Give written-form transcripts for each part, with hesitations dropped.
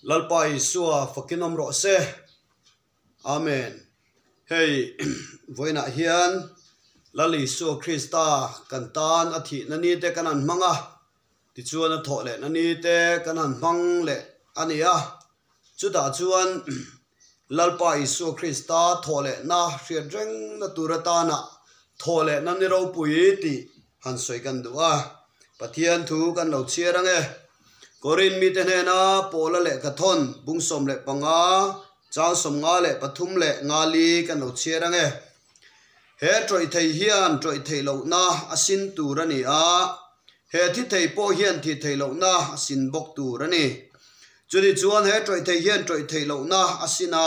Lalpa Isua fakin awm rawh se. Amen. Hei vawiinah hian Lal Isua Krista kan tan a thihna ni te kan han hmang a, tichuan a thawh lehna ni te kan han hmang leh a ni a. Chutah chuan Lalpa Isua Krista thawh lehna hriat rengna tur atana thawh lehna ni ropui tih han sawi kan duh a. Pathian thu kan lo chhiar ang e. Korin mite hnena Paula lehkhathawn bung 15, chang 53 leh ngali kan lo chhiar ang e. He tawih thei hian tawih theih lohna a sin tur a ni a, he thi thei pawh hian thih theih lohna a sin bawk tur a ni. Chuni chuan he tawih thei hian tawih theih lohna a sin a,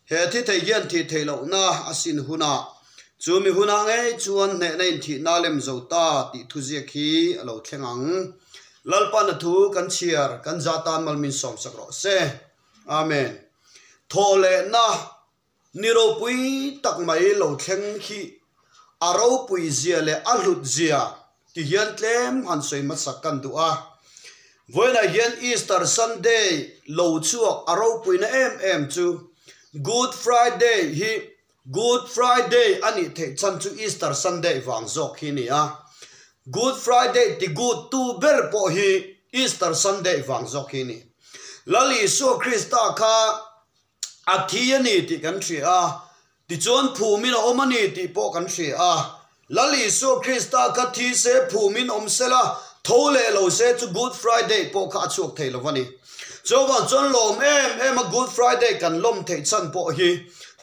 he thi thei hian thih theih lohna a sin hunah, chu mi hunah ngei chuan hnehna in thihna lem zo ta tih thuziak hi a lo thleng ang. Lalpan a thu kan chhiar kan za tan malmin sawmsak rawh se. Amen. Thawhlehna Ni ropui tak mai lo thleng khi a ropui zia leh a hlut zia ti hian tlem han sawi hmasak kan duh a. Vawiinah hian Easter Sunday lo chhuak a ropuina em em chu Good Friday hi Good Friday a nih theih chhan chu Easter Sunday vang zawk hi a ni a. Good Friday ti good tu ber pawh hi Easter Sunday vang zawk hi a ni. Lal Isua Krista kha A thi a ni tih kan hria a, tichuan phumin a awm a ni tih pawh kan hria a. Lal Isua Krista kha thi se phumin awm se la, tho leh lo se chu Good Friday pawh kha a chhuak thei lo a ni. Chuvang chuan lawm em em a Good Friday kan lawm theih chhan pawh hi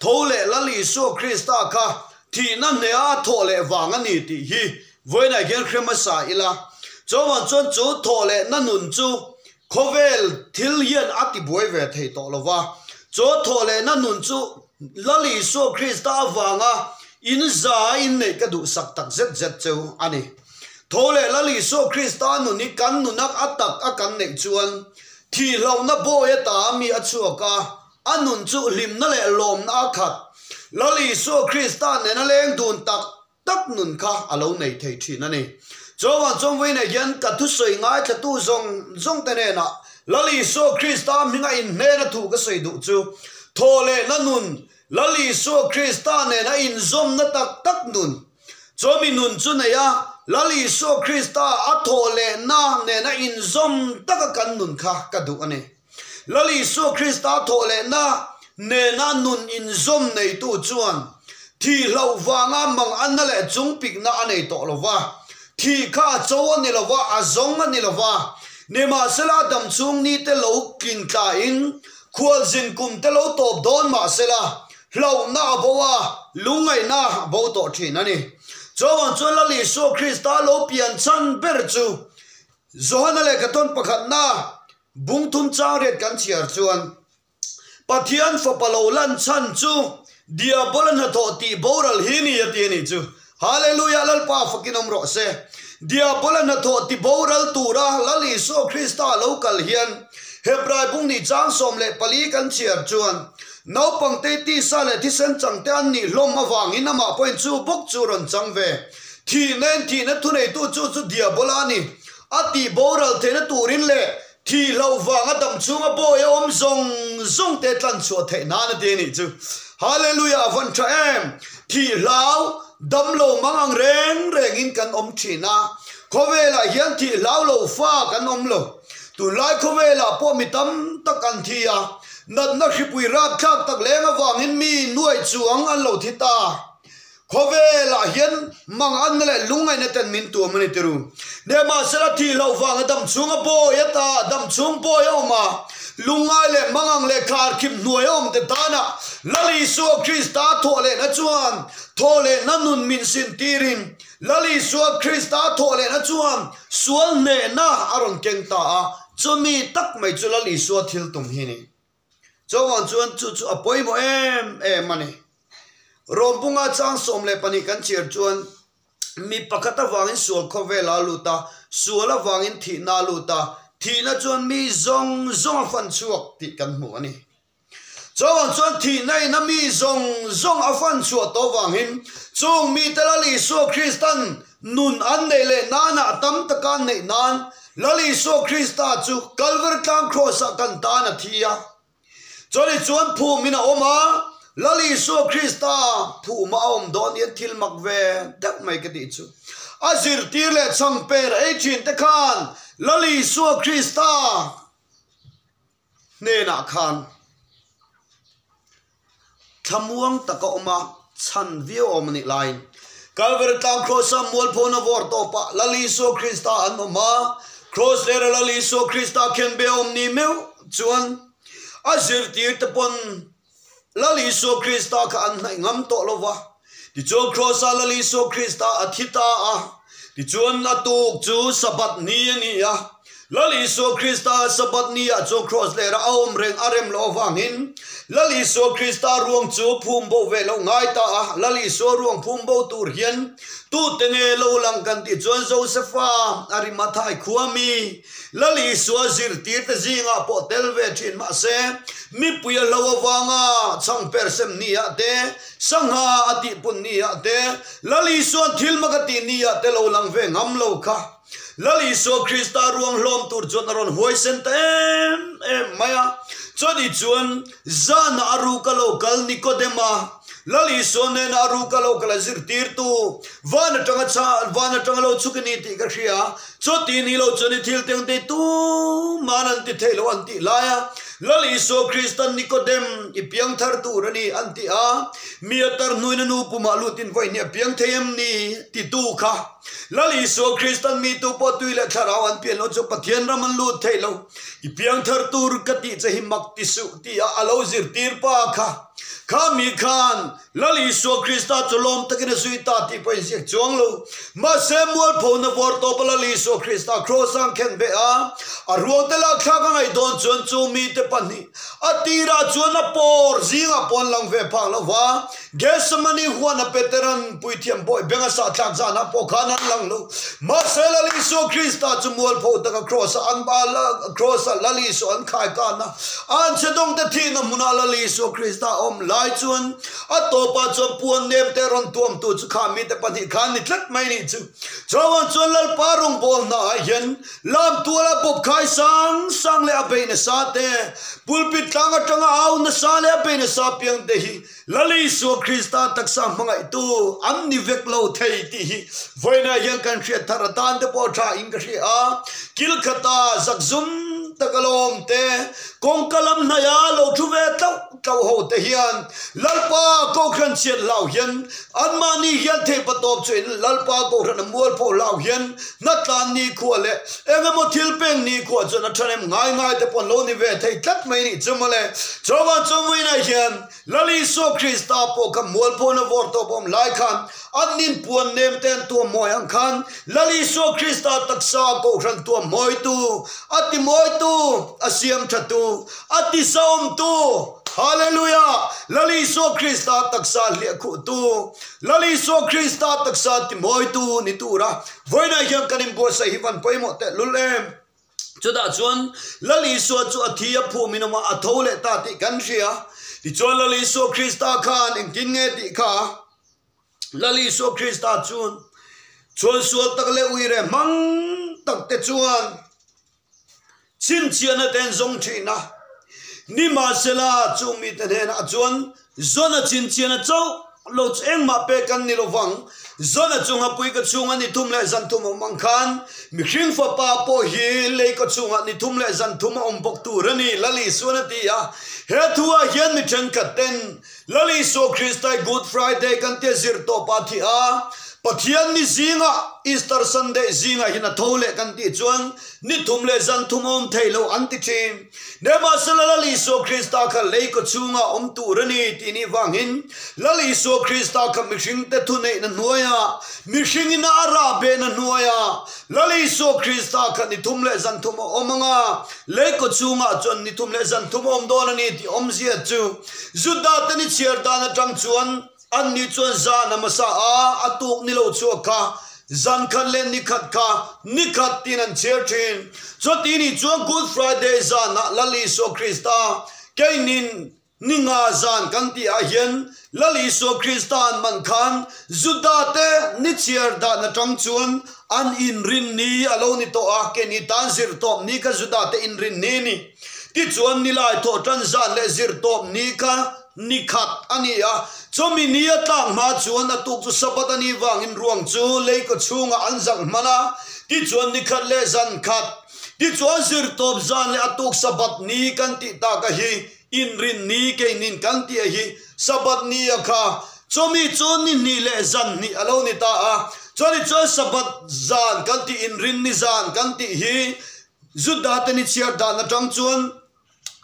tho leh Lal Isua Krista kha thihna hneha a thawh leh vang a ni tih hi vawiinah hian hre hmasa ila. Chuvang chuan chu thawh lehna nun chu Khawvel thil hian a ti buai ve thei tawh lo va, chaw thawh lehna nun chu Lal Isua Krista avanga in za in neih ka duhsak tak zet zet cheu a ni. Tho leh Lal Isua Krista nun hi kan nunak a tak a kan neih chuan thihlohna bawi ata mi a chhuak a, a nun chu hlimna leh lawmna a khat. Lal Isua Krista nena leng dun tak tak nun kha a lo nei thei thin a ni. Chuavang chuan vawiinah hian ka thusawi ngaithlatu zawng zawng te hnenah Lal Isua Krista hminga inhnena thu ka sawi duh chu thaw lehna nun, Lal Isua Krista nena inzawmna tak tak nun, chuami nun chu nei a, Lal Isua Krista a thaw lehna nena inzawm taka kan nun kha ka duh a ni. Lal Isua Krista thawh lehna nena nun inzawm neitu chuan thih hlauh vanga mang anna leh chungpikna a nei tawh lo va, thih kha a cho a ni lo va, a zawng a ni lo va. Nimahsela damchhung nite lo tling tlain khualzin kumte lo tawp dawn mahsela hlauhna a bo a, lungngaihna a bo tawh thin a ni. Chuvang chuan Lal Isua Krista lo pian chhan ber chu Johana lehkhathawn pakhatna Bung thum chang riat kan chhiar chuan Pathian fapa lo lan chhan chu Diabola hnathawh tih boral hi ni a ti a nih chu. Hallelujah Lalpa fakin awm rawh se. Diabola hnathawh ti boral tura Lal Isua Krista lo kal hian Hebrai bung nih chang 14 kan chhiar chuan naupangte tisa leh thisen changte an nih hlawm avangin amah pawhin chu bawk chu rawn chang ve. Thihna in thihna thuneitu chu chu Diabola a ni. A tih boral theihna turin leh thih hlauh vanga dam chhunga bawi a awm zawng zawng te tlan chhuah theih nan a ti a nih chu. Hallelujah a van tha em! Thih hlau, dam lo mang ang reng rengin kan awm thin a, khawvelah hian thih hlau lo fa kan awm lo. Tunlai khawvelah pawh mi tam tak an thi a, natna hripui rapthlak tak leng avangin mi nuai chuang an lo thi ta. Khawvelah hian mang anna leh lungngaihna ten min tuam a ni ti ru. Nimahsela thih hlauh vanga dam chhunga bawi a ta, dam chhung bawi a awm a, lungngai leh mangang leh kharkhip hnuai a awm te tana Lal Isua Krista thawhlehna chuan thawhlehna nun min sin tirin Lal Isua Krista thawhlehna chuan sual hnehna a rawn keng ta a, chumi tak mai chu Lal Isua thil tum hi a ni. Chuvang chuan chu chu a pawimawh em em a ni. Rawmpunga chang 12 kan chhiar chuan mi pakhat avangin sual khawvel a lut a, sual avangin thihna a lut a, thihna chuan mi zawng zawng a fan chhuak tih kan hmu a ni. Chuvang chuan thihna in a mi zawng zawng a fan chhuah tawh avangin chung mite Lal Isua Kristan nun an neih leh nanah tam taka an neih nan. Lal Isua Krista chu Kalvari tlang Kraws-ah kan tan a thi a. Choni chuan phumin a awm a, Lal Isua Krista phuma a awm dawn hian thil mak ve deuh mai ka tih chu. A zirtir leh chhangper ei thin te khan Lal Isua Krista hnenah khan thlamuang taka awm a, chhan viau awm a nih laiin Kalvari tlang Kraws-a mualphawna vawr tawpah Lal Isua Krista an awm a, Kraws lera Lal Isua Krista khenbe a awm ni meuh chuan a zirtirte pawn Lal Isua Krista kha an hnaih ngam tawh lo va. Tichuan Kraws-a Lal Isua Krista a thi ta a, tichuan a tuk chu Sabbath ni a ni a. Lal Isua Krista Sabbath ni ah chuan Kraws lera a awm reng a rem loh avangin Lal Isua Krista ruang chu phum bo ve loh ngai ta a. Lal Isua ruang phum bo tur hian tute nge lo lang kan tih chuan Josefa Arimathai khua mi Lal Isua zirtirte zingah pawh tel ve thin mahse mipui a hlo avanga chhang per sem ni ah te, sangha a tihpun ni ah te, Lal Isua'n thil mak a tih ni ah te lo lang ve ngam lo kha. Lal Isua Krista ruang hlawm tur chuan a rawn huaisen ta em em mai a. Chutih chuan zana a ruka lo kal Nikodema, Lal Isua nena a ruka lo kal a zirtirtu, van atanga chha, van atanga lo chhuk i ni tih ka hria. Chuti ni lo chuan i thil teng te tuman an ti thei lo an tih lai a. Lal Isua Kristan Nikodem i piang thar tur a ni an ti a. Mi a tar hnuin a nu pumah lutin vawi hnih a piang thei em ni? titu kha. Lal Isua Kristan mi tu pawh tui leh thlarau an pian lo chu Pathian ram an lut thei lo. I piangthar tur ka tih che hi mak ti suh tia a lo zirtir pa kha. Kha mi khan Lal Isua Krista chu lawm takin a zui ta tih pawh inziak chuang lo. Mahse mualphona vawr tawpa Lal Isua Krista kraws ang khen ve a, a ruangte lakthlak a ngaih dawn chuan chu mite pahnih a tirah chuan a pawr zingah pawh an lang ve phak lo va. Gethsemane huana Peteran puithiam bawi beng a sah thlak zanah pawh khan an lang lo. Mahse Lal Isua Krista chu mualpho taka Kraws-a an Kraws-a Lal Isua an khai kan a, an chhedawngte thihna hmunah Lal Isua Krista a awm lai chuan a tawpah chuan puan nem te rawn tuamtu chu kha mite pahnih khan ni tlat mai nih chu. Chauhan chuan Lalpa rawngbâwl hnaah hian Lam tuala bawp khai sang sang leh a bei nasa te, pulpit tlang atanga au nasa leh a bei nasa piang te hi Lal Isua Krista taksa hmangaihtu an ni vek lo thei tih hi vawiinah hian kan hriat thar atan te pawh tha in ka hria a. Kil khata zakzum taka lo awm te, kawngka lam hnaia lo thu ve tlauh tlauh ho te hian Lalpa Kohhran chhiat hlau hian anmahni hian theihpa tawp chu in Lalpa Kohhran a mualpho hlau hian hnatlan nikhua leh engemaw thil peng nikhua chuan a thanem ngai ngai te pawh an lo ni ve thei tlat mai nih chu mawle. Chuvang chuan vawiinah hian Lal Isua Krista pawh kha mualphawna vawr tawp awm lai khan an nin puan nem te an tuam mawi ang khan Lal Isua Krista taksa kohhran tuam mawitu, a ti mawitu, a siam thatu, a ti saumtu, Hallelujah! Lal Isua Krista taksa hliah khuhtu, Lal Isua Krista taksa ti mawitu ni tura vawiinah hian kan inbuatsaih hi van pawimawh tehlul em? Chutah chuan Lal Isua chu a thi a phum in awm a, a tho leh ta tih kan hria. Tichuan Lal Isua Krista khan engtin nge tih kha Lal Isua Krista chuan chhuan sual tak leh uire hmang tak te chuan chhinchhiahna te an zawng thin a. Nimahsela chung mite hnenah chuan Zona chhinchhiahna chauh lo chu engmah pek an ni lovang. Zona chu nghapui ka chhunga ni thum leh zan thum a awm ang khan mihring fapa pawh hi lei ka chhungah ni thum leh zan thum a awm bawk tur a ni, Lal Isuan a ti a. He thuah hian mi thenkhat ten Lal Isua Kristai Good Friday kan tia zir tawp a thi a, Pathian ni zingah Easter Sunday zingah hian a tho leh kan tih chuan ni thum leh zan thum a awm thei lo an ti thin. Nimahsela Lal Isua Krista kha lei kaw chhungah awm tur a ni tih nih vangin Lal Isua Krista kha mihringte thuneihna hnuaiah, mihringin a rah behna hnuaiah Lal Isua Krista kha ni thum leh zan thum a awm ang a, lei kaw chhungah chuan ni thum leh zan thum a awm dawn a ni tih awmzia chu Judate ni chhiar dan atang chuan An ni chuan zan a hmasa a, a tuk ni lo chhuak kha zan khat leh ni khat kha ni khat tiin an chhiar thin. Chuti ni chuan Good Friday zanah Lal Isua Krista keinin. Ni nga zan kan tih ah hian Lal Isua Krista an man khan Juda te ni chhiar dan atang chuan an inrin ni a lo ni tawh a, keini tan zir tawp ni kha Juda te inrin ni a ni. Tichuan nilai thawh tan zan leh zir tawp ni kha ni khat a ni a, chumi ni a tlak hma chuan a tuk chu Sabbath a nih vangin ruang chu lei kaw chhungah an zalh hman a, tichuan ni khat leh zan khat, tichuan zir tawp zan leh a tuk Sabbath ni kan tih tak a hi Inrin ni keinin kan tih a hi Sabbath ni a kha chumi chu ni hnih leh zan hnih a lo ni ta a, chuani chuan Sabbath zan kan tih inrin ni zan kan tih hi Juda te ni chhiar dan atang chuan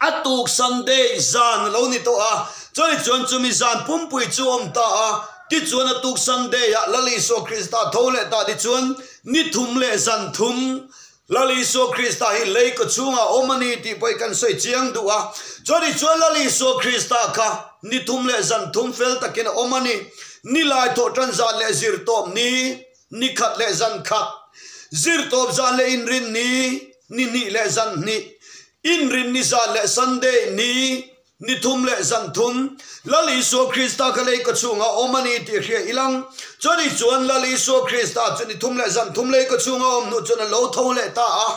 a tuk Sunday zan a lo ni tawh a, chuani chuan chumi zan pumpui chu a awm ta a, tichuan a tuk Sunday ah Lal Isua Krista tho leh ta tichuan ni thum leh zan thum Lal Isua Krista hi lei kaw chhungah awm a ni tih pawh hi kan sawi chiang duh a. Chuan chuan Lal Isua Krista kha ni thum leh zan thum fel takin a awm a ni. Ni lai thawh tan zan leh zir tawp ni, ni khat leh zan khat, zir tawp zan leh inrin ni, ni hnih leh zan hnih, inrin ni zan leh Sunday ni, Ni thum leh zan thum, Lal Isua Krista kha lei ka chhungah awm a ni tih hria ilang. Chutih chuan Lal Isua Krista chu ni thum leh zan thum lei ka chhunga awm hnu chuan a lo tho leh ta a.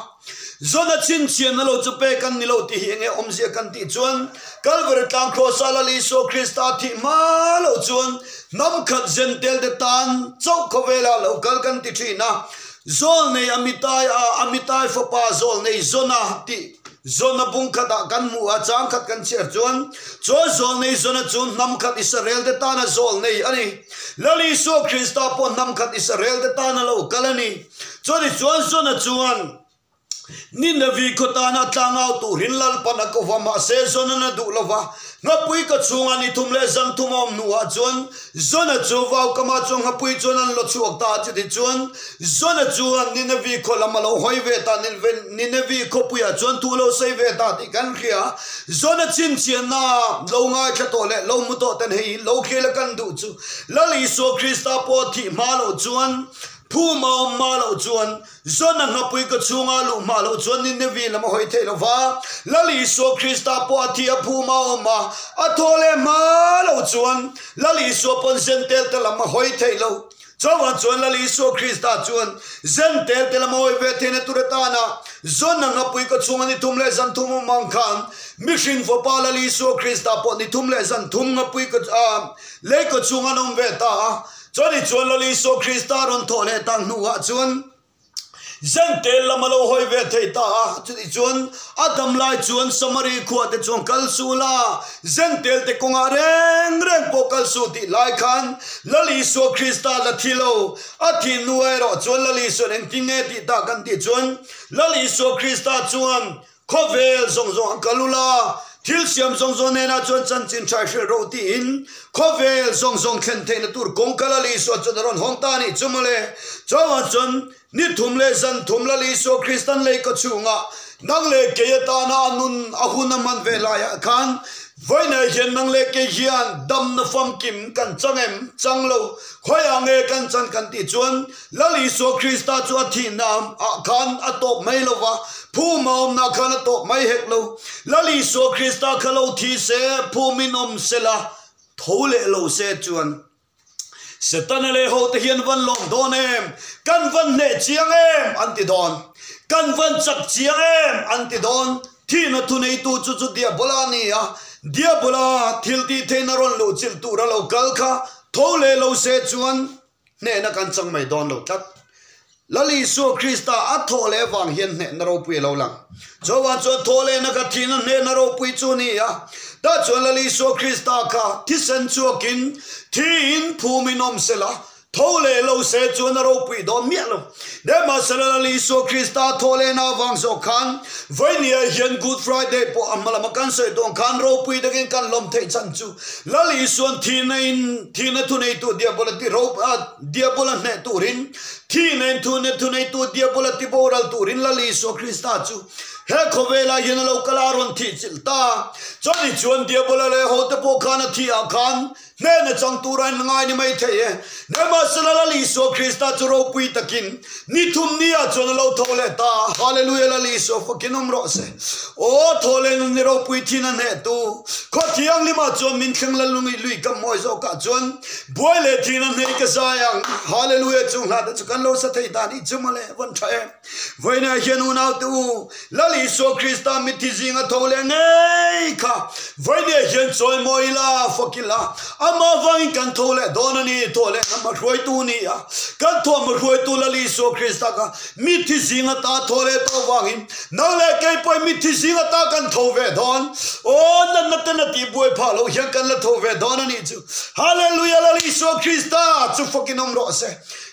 Zona chhinchhianna lo chu pek an ni lo tih hi enge awmzia kan tih chuan Kalvari tlang Krawsa Lal Isua Krista thih hma lo chuan hnam khat Zentel te tan chauh khawvelah lo kal kan ti thin a. Zawlnei Amitai a Amitai fapa Zawlnei Zona tih Zona bung khatah kan hmuh a, chang khat kan chhiar chuan, chuan zawl nei Zona chu hnam khat Israel te tana zawl nei a ni. Lal Isua Krista pawh hnam khat Israel te tana lo kal a ni. Chuan tichuan Zona chuan Ninevi khaw tana tlangau turin Lalpan a ko va, mahse Zona na duh lo va. Nghapui ka chhunga ni thum leh zan thum a awm hnuah chuan Zona chu vaukama chuan nghapui chuan an lo chhuak ta a, chutichuan Zona chuan Ninevi khaw lam a lo hawi ve ta, Ninevi khawpuiah chuan thu lo sawi ve ta tih kan hria. Zona chhinchhiahna lo ngaithla tawh leh lo hmu tawh ten hei hi lo khel a kan duh chu Lal Isua Krista pawh thih hma loh chuan phum a awm hma loh chuan Zona nghapui ka chhunga luh hma loh chuan Ninevi lam a hawi theih lo va, Lal Isua Krista pawh a thi a phum a awm a, a thaw leh hma loh chuan Lal Isua pawn zentel te lam a hawi theih lo. Chuvang chuan Lal Isua Krista chuan zentel te lam a hawi ve theihna tur atana Zona nghapui ka chhunga ni thum leh zan thum awm ang khan mihring fapa Lal Isua Krista pawh ni thum leh zan thum nghapui ka lei ka chhunga an awm ve ta a. Chutih chuan Lal Isua Krista rawn thawh leh tak hnuah chuan Zentel lam a lo hawi ve thei ta a. Chutih chuan a dam lai chuan Samari khua te chuan kal suh la, Zentel te kawngah reng reng pawh kal suh tih lai khan Lal Isua Krista la thi lo. A thih hnu erawh chuan Lal Isua'n engtin nge tih tak kan tih chuan Lal Isua Krista chuan Khawvel zawng zawng an kal ul a, thil siam zawng zawng hnenah chuan chanchin tha hrilh rawh tiin khawvel zawng zawng thlen theihna tur kawngka Lal Isua chuan a rawn hawng ta a nih chu mawle. Chuvangah chuan ni thum leh zan thum Lal Isua Kristan lei ka chhungah nang leh kei atana a nun a hun a hman ve laiah khan vawiinah hian nang leh kei hian damna famkim kan chang em? Chang lo. Khawiah nge kan chan kan tih chuan Lal Isua Krista chu a thihna ah khan a tawp mai lo va, phum a awmna khan a tawp mai hek lo. Lal Isua Krista kha lo thi se, phum in awm se la, tho leh lo se chuan Setana leh hote hi an van lawm dawn em? Kan van hneh chiang em? an ti dawn. Kan van chak chiang em? an ti dawn. Thihna thuneitu chu chu Diabola a ni a, Diabola thil tih theihna rawn luhchilh tura lo kal kha tho leh lo se chuan Hnehna kan chang mai dawn lo tlat. Lal Isua Krista a thawh leh vang hian hnehna ropui a lo lang. Chuvang chuan thawh lehna kha thihna hnehna ropui chu a ni a. Tah chuan Lal Isua Krista kha thisen chhuakin thiin phumin awm se la, tho leh lo se chuan a ropui dawn miah lo. Nimahsela Lal Isua Krista a thawh lehna avang zawk khan Vainia hian Good Friday pawh a hma lama kan sawi dawn khan ropui takin kan lawm theih chhan chu Lal Isuan thihna in thihna thuneitu diabola ti ro a diabola hneh turin thihna in thuna thuneitu diabola ti boral turin Lal Isua Krista chu he khawvelah hian a lo kal a rawn thih chilh ta. Chutih chuan diabola leh hote pawh khan a thih ah khan Hnehna chang tura in ngai ni mai thei e. Nimahsela Lal Isua Krista chu ropui takin ni thum ni ah chuan a lo tho leh ta. Hallelujah Lal Isua fakin awm rawh se. Aw tho leh nun ni ropui thin a hneh tu. Khaw thianghlimah chuan min thleng la lung i lui ka mawi zawkah chuan buai leh thihna hnei ka zai ang. Hallelujah chung hla te chu kan lo sa thei dan hi chu mawle vawn tha em. Vawiinah hian unaute u, Lal Isua Krista mitthi zinga tho leh ngei kha vawiinah hian chawi mawi ila, fak ila, amah vangin kan tho leh dawn a ni, thaw leh hnam a hruaitu ni a, kan thuam a hruaitu Lal Isua Krista kha mitthi zinga ta tho leh tawh vangin nang leh kei pawhin mitthi zinga ta kan tho ve dawn. Aw, natna ten a tihbuai phah loh hian kan la tho ve dawn a nih chu. Hallelujah, Lal Isua Krista chu fakin awm rawh se.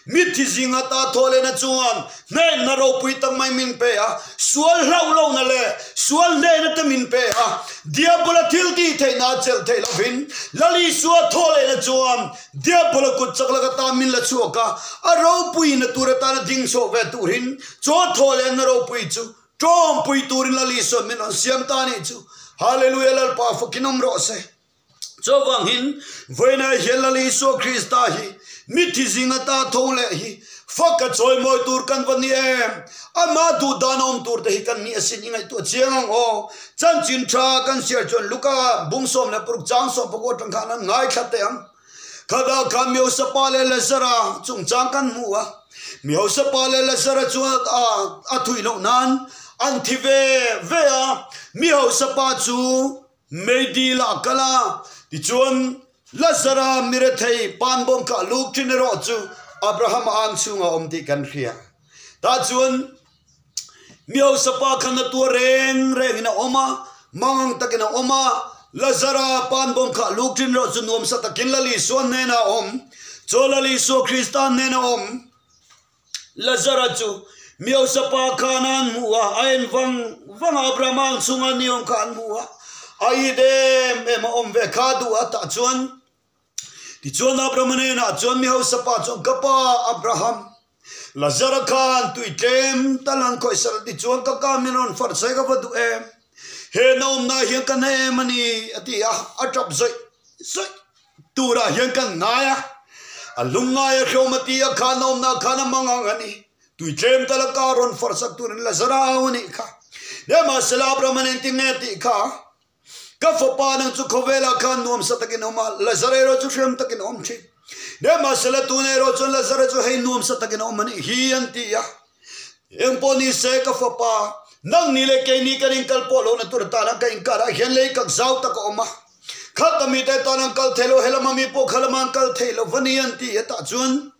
Mitthi zinga ta tho lehna chuan Hnehna ropui tak mai min pe a, sual hlauh lohna leh sual hnehna te min pe a, Diabola thil tih theihna a chelh theih lovin Lal Isua thaw lehna chuan Diabola kut chak lak atan min la chhuak a, a ropuina tur atana ding chhuak ve turin chaw thaw lehna ropui chu tawmpui turin Lal Isua'n min rawn siam ta a nih chu. Hallelujah Lalpa fakin awm rawh se. Chuvangin, vawiinah hian Lal Isua Krista hi mitthi zinga ta tho leh hi fak a chawimawi tur kan va ni em? Amah duh dan awm tur te hi kan ni asin i ngaihtuah chiang ang aw. Chanchin tha kan hriat chuan Luka bung 16 chang 19 atang khan an ngaithla teh ang. Khadah khan mi hausa pa leh Lazara chungchang kan hmu a. Mi hausa pa leh Lazara chu a thuih loh nan an thi ve ve a. Mi hausa pa chu Meidil ah kal a, tichuan Lazara mirethei panbawm kha luk thin erawh chu Abraham ang chhungah a awm tih kan hria. Tah chuan mi hausa pa khan a tuar reng rengin a awm a, mangang takin a awm a, Lazara panbawm kha luk thin erawh chu nuamsa takin Lal Isua hnenah a awm. Chaw Lal Isua Krista hnenah a awm. Lazara chu mi hausa pa khan an hmu a, a en vang vang a, Abrahama ang chhunga ni awm kha an hmu a, a it em em a awm ve kha duh a tah chuan tichuan Abrahama hnenah chuan mi hausa pa chuan ka pa Abraham, Lazara khan tui tlem tal an khawih sal tichuan ka ka min rawn farh se ka va duh em, he naawmna hian ka na em a ni a ti a, a tap zawih zawih. Turah hian kan ngai a, a lungngai a hreawm a ti a, khan a awmna khan a mang ang a ni. Tui tlem tal a ka rawn farsak turin Lazara au a nih kha. Nimahsela Abraham an engtin nge a tih kha? Ka fapa nang chu khawvelah khan nuamsa takin a awm a, Lazara erawh chu hreawm takin a awm thin. Nimahsela tun erawh chuan Lazara chu hei nuamsa takin a awm a nih hi an ti a. Engpawh ni se ka fapa, nang ni leh keini kan inkal pawh lohna tur atana ka inkarah hian lei kak zau tak a awm a. Khat a mite tan an kal thei lo, helama mi pawh khalama an kal thei lo va ni an ti a tah chuan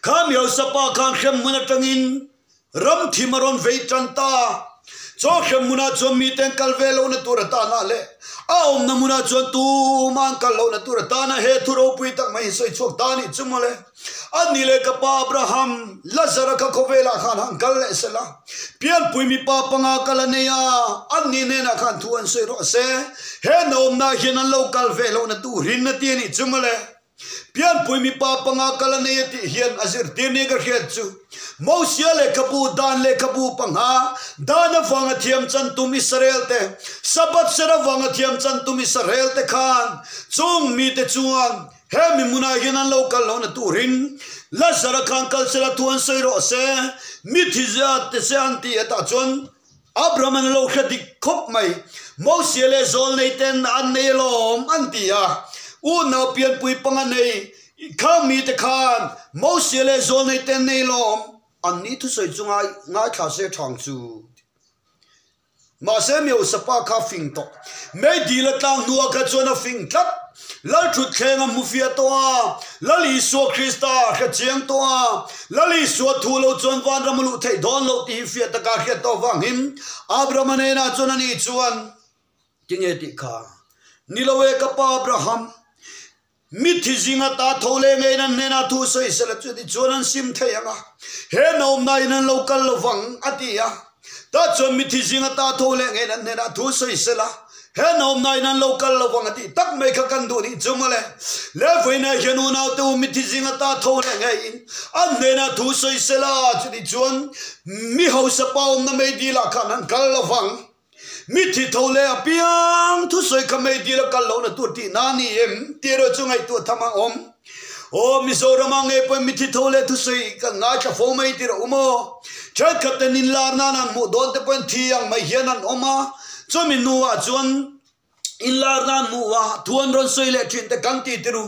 kha mi hausa pa khan hremhmun atangin ram thim a rawn vei tan ta. Chaw hremhmunah chuan mite an kal ve lohna tur atana leh a awmna hmunah chuan tumah an kal lohna tur atana he thu ropui tak mai in sawi chhuak ta a nih chu mawle. A ni leh ka pa Abraham, Lazara kha khawvelah khan han kal leh sela, pianpui mipa panga kal a nei a, anni hnenah khan thu an sawi rawh se, he naawmna hian an lo kal ve lohna turin a ti a nih chu mawle. Pianpui mipa panga kal a nei a tih hian a zirtir ni ka hriat chu, Mosia lehkhabu, Dan lehkhabu panga, Dan avanga thiam chan tum Israel te, Sabbath ser avanga thiam chan tum Israel te khan chung mite chuan He mi hmunah hian an lo kal lohna turin Lazara khan kal sela thu an sawi rawh se, mithi zia te se an ti hetah chuan Abraham an lo hre dik khawp mai. Mosia leh Zawlnei ten an nei alawm an ti a, unau pianpui panga nei khang mite khan Mosia leh Zawlnei ten nei alawm an ni thusawi chu ngaithla se thang chu. Mahse Miosa pa kha fing tawh. Meidil a tlang hnuah kha chuan a fing tlat. Lal thutthleng a hmu fiah tawh a, Lal Isua Krista a hre chiang tawh a, Lal Isua thu lo chuan vanram a luh theih dawn loh tih hi fiah taka a hriat tawh avangin Abrahama hnenah chuan ani chuan, Tinge tih kha ni lo e ka pa Abraham, Mithi zinga ta tho leh ngeiin an hnenah thu sawi sela chu tichuan an sim thei ang a, he naumna in an lo kal lo vang, a ti a. Tah chuan mithi zinga ta tho leh ngeiin an hnenah thu sawi sela, he naumna in an lo kal lo vang, a tih tak mai kha kan duh nih chu mawle. Lehvawiinah hian unaute u mithi zinga ta tho leh ngeiin an hnenah thu sawi sela, chutichuan mi hausa pa awmna meidilah khan an kal lo vang. Mithi tho leh apiang thusawi kha meidil a kal lohna tur tih na a ni em tih erawh chu ngaihtuah tham a awm. Aw Mizorama ngei pawhin mithi tho leh thusawi kan ngaithla fo mai tir a awm aw. Thenkhat ten inlar nan an hmuh dawn te pawhin thi ang mai hian an awm a, chumi hnuah chuan. Inlar nan hmuh a, thu an rawn sawi leh thin te kan ti tiru.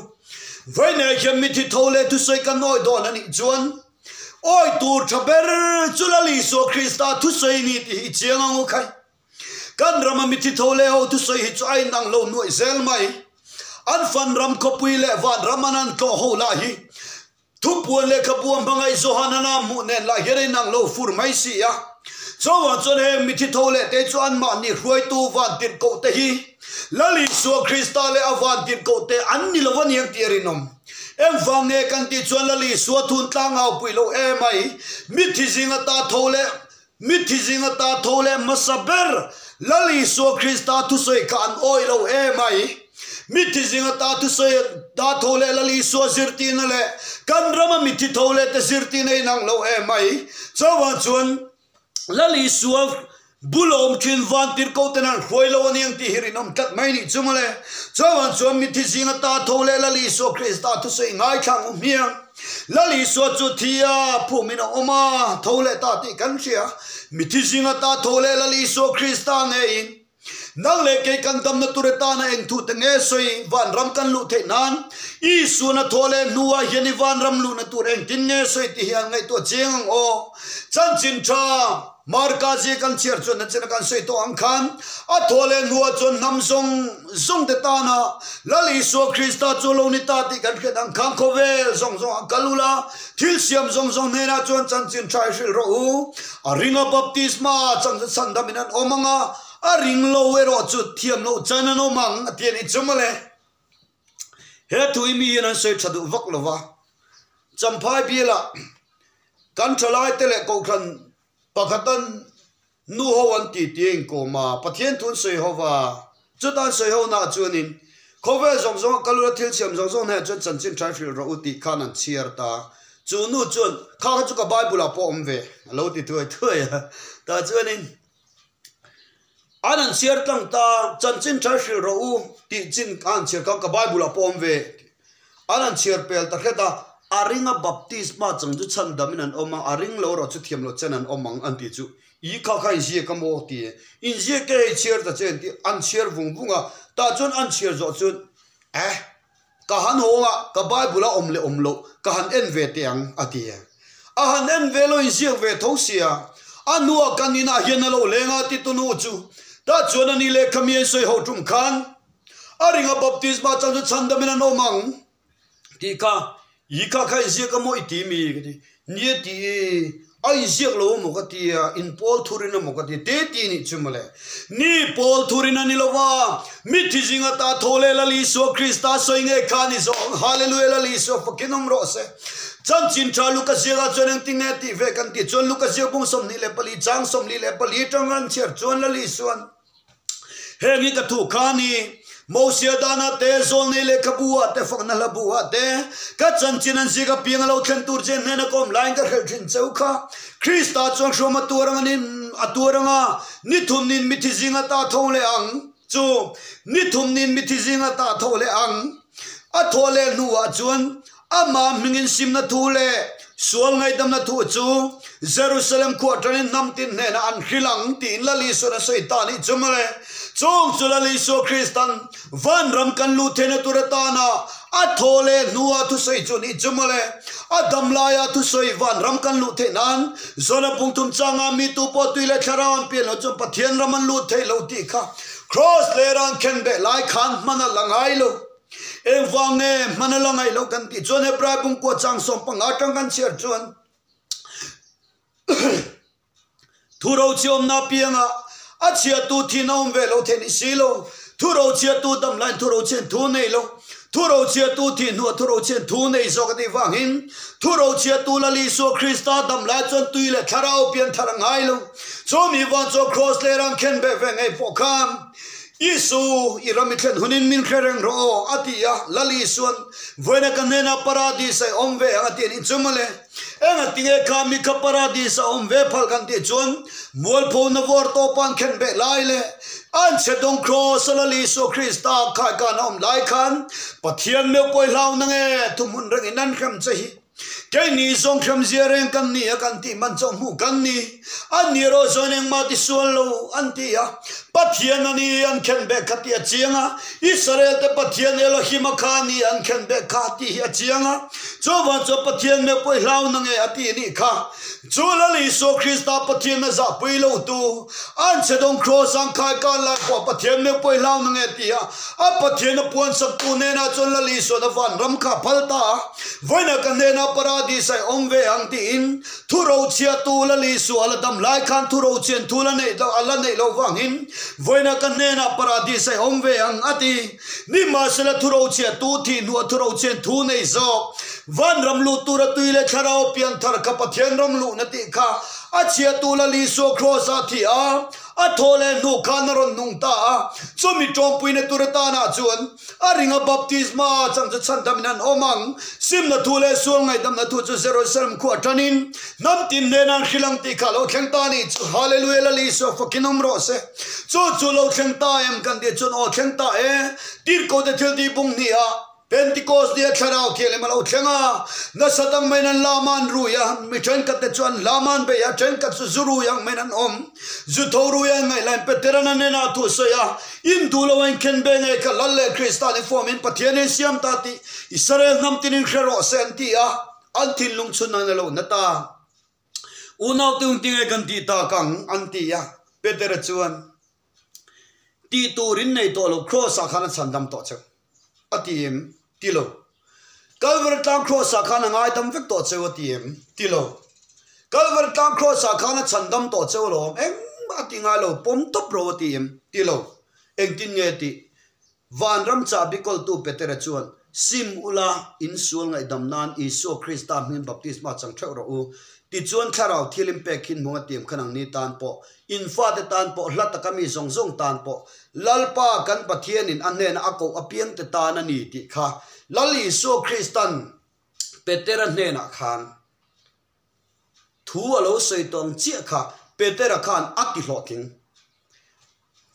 Vawiinah hian mithi tho leh thusawi kan awi dawn a nih chuan awi tur tha ber chu Lal Isua Krista thusawi ni tih hi i chiang ang u khai. Kan rama mithi tho leh ho thusawi hi chu a inang lo nuaih zel mai. An fan ram khawpui leh van ram an an tlawh ho lah hi Thupuan lehkhabu a hmangaih Johanana hmuh nen lah hian a inang lo fur mai si a. Chuvang chuan heng mithi tho leh te chu anmahni hruaitu van tirhkoh te hi Lal Isua Krista leh a van tirhkoh te an ni lo a niang tih a rinawm. Engvang nge kan tih chuan Lal Isua thun tlangau pui lo emai mithi zinga ta tho leh mithi zinga ta tho leh hmasa ber Lal Isua Krista thusawi kha an awih lo emai. Mithi zinga ta thusawi ta tho leh Lal Isua zirtirna leh kan rama mithi tho leh te zirtirna inang lo em mai. Chuvang chuan Lal Isua bul a awm thin van tirhkoh ten an hruai lo a ni ang tih hi rinawm tlat mai nih chu mawle. Chuvang chuan mithi zinga ta tho leh Lal Isua Krista thusawi ngaithlang u hmiang. Lal Isua chu thi a phumin a awm a, tho leh ta tih kan hria. Mithi zinga ta tho leh Lal Isua Krista ngeiin Nang leh kei kan damna tur atana eng thu te nge sawi vanram kan luh theih nan Isuan a thaw leh hnuah hian i vanram luhna tur engtin nge sawi tih hi an ngaihtuah chiang ang aw. Chanchin tha Marka zia kan chhiar chuan nachina kan sawi tawh ang khan a thaw leh hnuah chuan hnam zawng zawng te tana Lal Isua Krista chu lo ni ta tih kan hriat ang khan khawvel zawng zawng ah kal ula thil siam zawng zawng hnenah chuan chanchin tha i hrilh rawh u. A ringa baptisma chang chu chhandamin an awm ang a, a ring lo erawh chu thiam loh chan an awm ang a ti a nih chu mawle. He thu i mi hian an sawi tha duh vak lo va, Champhai bialah kan thalaite leh kohhran pakhatan nu ho an ti tih a inkawm a, Pathian thu an sawi ho va, chuta an sawi ho naah chuanin khawvel zawng zawnga kal ula thil siam zawng zawng hnenah chuan chanchin tha hrilh rawh u tih khan an chhiar ta. Chu nu chuan, Kha kha chu ka Bible ah pawh awm ve, a lo ti thuai thuai a. Tah chuanin an han chhiar tlang ta, chanchin tha hrilh rawh u tih chin kha an chhiar kha ka Bible ah pawh awm ve. An han chhiar pel ta hret a, a ringa baptisma chang chu chhandamin an awm a, a ring lo erawh chu thiam loh chen an awm ang an tih chu. I kha kha inziak a maw ti e. Inziak e hei chhiar ta che an ti, an chhiar vung vung a, tah chuan an chhiar zawh chuan eh ka han hawng a, ka Bible a awm leh awm loh ka han en ve teh ang a ti e. A han en ve lo inziak ve tho sia, a hnuah kan inah hian a lo leng a ti tunu chu. Tah chuan ani lehkha mi an sawi ho tum khan a ringa baptisma chang chu chhandamin an awm ang. Tih kha, i kha kha inziak a maw i ti mi? Ka ti. Nia ti i, a inziak lo a maw ka ti a, in pawl thurin a maw ka ti, te ti nih chu mawle. Ni pawl thurin a ni lo va, mithi zinga ta tho leh Lal Isua Krista sawi ngei kha a ni zawk ang. Hallelujah Lal Isua fakin awm rawh se. Chanchin tha Luka ziakah chuan engtin nge tih ve kan tih chuan Luka ziak bung 24 chang 44 atanga an chhiar chuan Lal Isuan, Heng hi ka thu kha a ni, Mosia dana te, Zawlnei lehkhabu ah te, fakna hla bu ah te, ka chanchin an zik apiang a lo thlen tur che hnena ka awm laiin ka hrilh thin cheu kha. Krista chuan hruam a tuar ang a ni, a tuar ang a, ni thum nin mithi zinga ta tho leh ang chu, ni thum nin mithi zinga ta tho leh ang. A thawh leh hnuah chuan Amah hmingin simna thu leh sual ngaihdamna thu chu Jerusalem khua aṭangin hnam tin hnenah an hrilh ang tiin Lal Isua'n a sawi ta nih chu mawle. Chung chu Lal Isua Kristan vanram kan luh theihna tur atana a thaw leh hnua thusawi chu nih chu mawle. A dam laia thusawi vanram kan luh theih nan Jona pungthum changa mi tu pawh tui leh thlarau an pian loh chuan Pathian ram an lut thei lo tih kha Kraws lera an khenbeh lai khan hman a la ngai lo. Engvang nge hman a la ngaih loh kan tih chuan Hebrai bungkua chang 15 atang kan chhiar chuan thu rochhiawmna apianga a chhiattu thin a awm ve lo theih ni si lo. Thu rochhiattu dam laiin thu rochhian thu nei lo. Thu rochhiattu thih hnuah thu rochhian thu nei zawk a tih vangin thu rochhiattu Lal Isua Krista dam lai chuan tui leh thlarau pian thar a ngai lo. Chu mi vang chuan Kraws leh rang khenbeh ve ngei pawh khan Isu, i ram i thlen hunin min hre reng rawh aw, a ti a. Lal Isuan, Vawiina ka hnenah Paradis a i awm ve ang a ti a nih chu mawle. Eng a ti nge kha mi kha Paradis a awm ve phal kan tih chuan mualphona vawr tawpa an khen beh lai leh an chhe dawng Kraws a Lal Isua Krista khaikan a awm lai khan Pathian meuh pawh i hlau na nge thuhmun rengin an hrem che hi. Keini zawng hremzia reng kan ni a kan tih man chauh hmuh kan ni. An ni erawh chuan engmah ti sual lo an ti a. Pathian a ni an khenbeh kha tih a chiang a, Israel-te Pathian Elohim-a kha a ni an khenbeh kha tih hi a chiang a. Chuvang chuan Pathian meuh pawh i hlau na nge a tih nih kha. Chu Lal Isua Krista Pathian a zahpui lo tu, an chhe dawng Kraws ang khai kan lai pawh Pathian meuh pawh i hlau na nge ti a, a Pathian a puansak tu hnenah chuan Lal Isua'n a vanram kha a phal ta a, vawiinah ka hnenah Paradis ah i awm ve ang tiin Thu rochhiatu Lal Isua la dam lai khan thu rochhian thu la neih loh a la neih loh vangin vawiinah ka hnenah paradis a awm ve ang a ti. Nimahsela thu rochhiatu thih hnuah thu rochhian thu nei zawk vanram luh tura tui leh thlarau pianthar kha Pathian ram luhna tih kha a chhiatu Lal Isua Kraws ah thih a, a thaw leh hnu khan a rawn nung ta a, chumi tawmpuina tur atanah chuan A ringa baptisma chang chu chhandamin an awm ang. Simna thu leh sual ngaihdamna thu chu Jerusalem khua tanin hnam tin hnena an hrilh ang tih kha lo thleng ta a nih chu. Hallelujah Lal Isua fakin awm rawh se. Chu chu lo thleng ta em kan tih chuan aw thleng ta e. Tirhkote thil tih bung hnih ah Pentecost nia thlarau thianghlim a lo thleng a. Nasa dang maiin an lam a an rui a, mi thenkhatte chu an hlam a an bei a, thenkhat chu zu rui ang maiin an awm. Zu tho rui an ngaih laiin Petera'n a hnenah thu a sawi a, In duh lo a inkhen be ngei kha Lal leh Krista ni fuamin Pathian in siam ta tih Israel hnam tinin hre rawh se an ti a, an thinlung chhun an lo na ta. Unau te unti nge kan tih tak ang? an ti a. Petera chuan, Tih tur in nei tawh lo, Kraws ah khan a chhandam tawh cheu. A ti em? Ti lo. Kalvari tlang Kraws ah khan a ngaidam vek tawh cheu a ti em? Ti lo. Kalvari tlang Kraws ah khan a chhandam tawh cheu alawm engmah a ti ngai lo, pawm tawp ro a ti em? Ti lo. Engtin nge tih? Vanram chahbi kawltu Petera chuan, Sim ula, in sual ngaihdam nan Isua Krista hming baptisma chang theuh rawh u. Tichuan thlarau thil in pek hin hmung a tiam khan ang ni tan pawh, in fate tan pawh, hla taka mi zawng zawng tan pawh, Lalpa kan Pathianin a hnena a koh apiangte tan a ni tih kha Lal Isua Kristan Petera hnenah khan thu a lo sawi tawh ang chiah kha Petera khan a ti hlawhtling.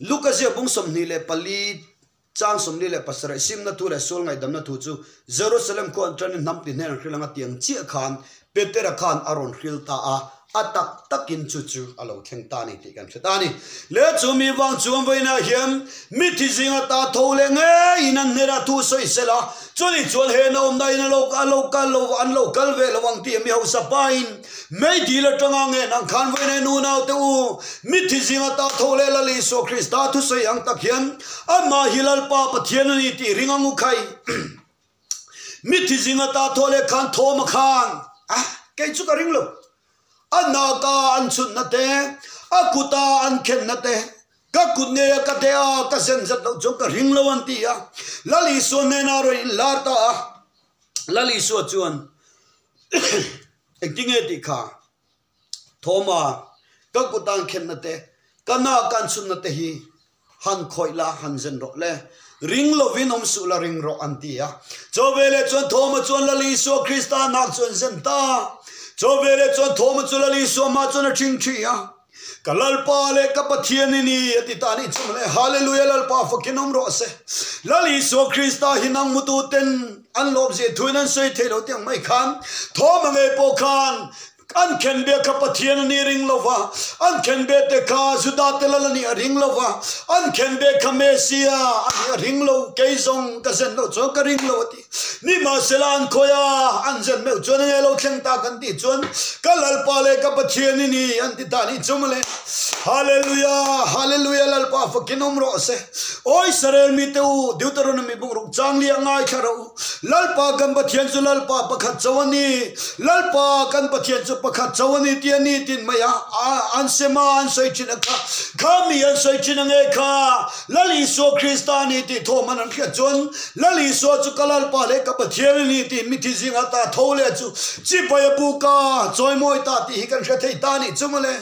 Luka ziak bung 24 chang 47 simna thu leh sual ngaihdamna thu chu Jerusalem khua an tanin hnam ti hnen an hrilh anga tiang chiah khan Petera khan a rawn hril ta a, a tak takin chu chu a lo thleng ta a ni tih kan hre ta a ni. Le chu mi vang chuan vawiinah hian mithi zinga ta tho leh ngeiin an hnenah thu sawi sel a, chuni chuan he naawmna in a lo a lo kal lo an lo kal ve lo ang tih mi hausa pain mei dil atanga ngen ang khan vawiinah hian unaute u mithi zinga ta tho leh Lal Isua Krista thusawi ang tak hian amah hi Lalpa Pathian a ni tih ring ang u khai. Mithi zinga ta thaw leh khan thawm a khan a, kei chu ka ring lo. A naka an chhunna te, a kuta an khenna te, ka kut ngeia ka deh a, ka zen zet loh chuan ka ring lo an ti a. Lal Isua hnenah rawn inlar ta a, Lal Isua chuan engtinge tih kha Thawma, ka kut an khenna te, ka nak an chhunna te hi han khawih la, han zen rawh le. Ring lovin awm suh la, ring rawh an ti a. Chaw veleh chuan Thawma chuan Lal Isua Krista nak chu an zen ta. Chaw veleh chuan Thawma chu Lal Isua hma chuan a ṭhing ṭhi a. Ka Lalpa leh ka Pathian i ni, a ti ta anih chu mawle. Hallelujah, Lalpa fakin awm rawh se. Lal Isua Krista hi nang hmutu ten an lawmzia thuin an sawi thei lo tiang mai khan Thawma ngei pawh khan An khenbeh kha Pathian a nih ring lo va, an khenbeh te kha Juda te lal a nih a ring lo va, an khenbeh kha Messia a nih a ring lo, kei zawng ka zen loh chuan ka ring lo a ti. Nimahsela an khawi a, an zen meuh chuan enge lo thleng ta kan tih chuan ka Lalpa leh ka Pathian i ni an ti ta nih chu mawle. Hallelujah, Hallelujah Lalpa fakin awm rawh se. Aw Israel mite u, Deuteronomy bungruk chang liah ngaithla rawh u. Lalpa kan Pathian chu Lalpa pakhat cho a ni, Lalpa kan Pathian chu pakhat cho a ni tih a ni tin mai a, an sem a, an sawi thin a kha, kha mi an sawi thin a nge kha, Lal Isua Krista a ni tih thawm an an hriat chuan, Lal Isua chu ka Lalpa leh ka Pathian a ni tih mithi zingah ta tho leh chu chibai a buk a, chawimawi ta tih hi kan hre thei ta a nih chu mawle.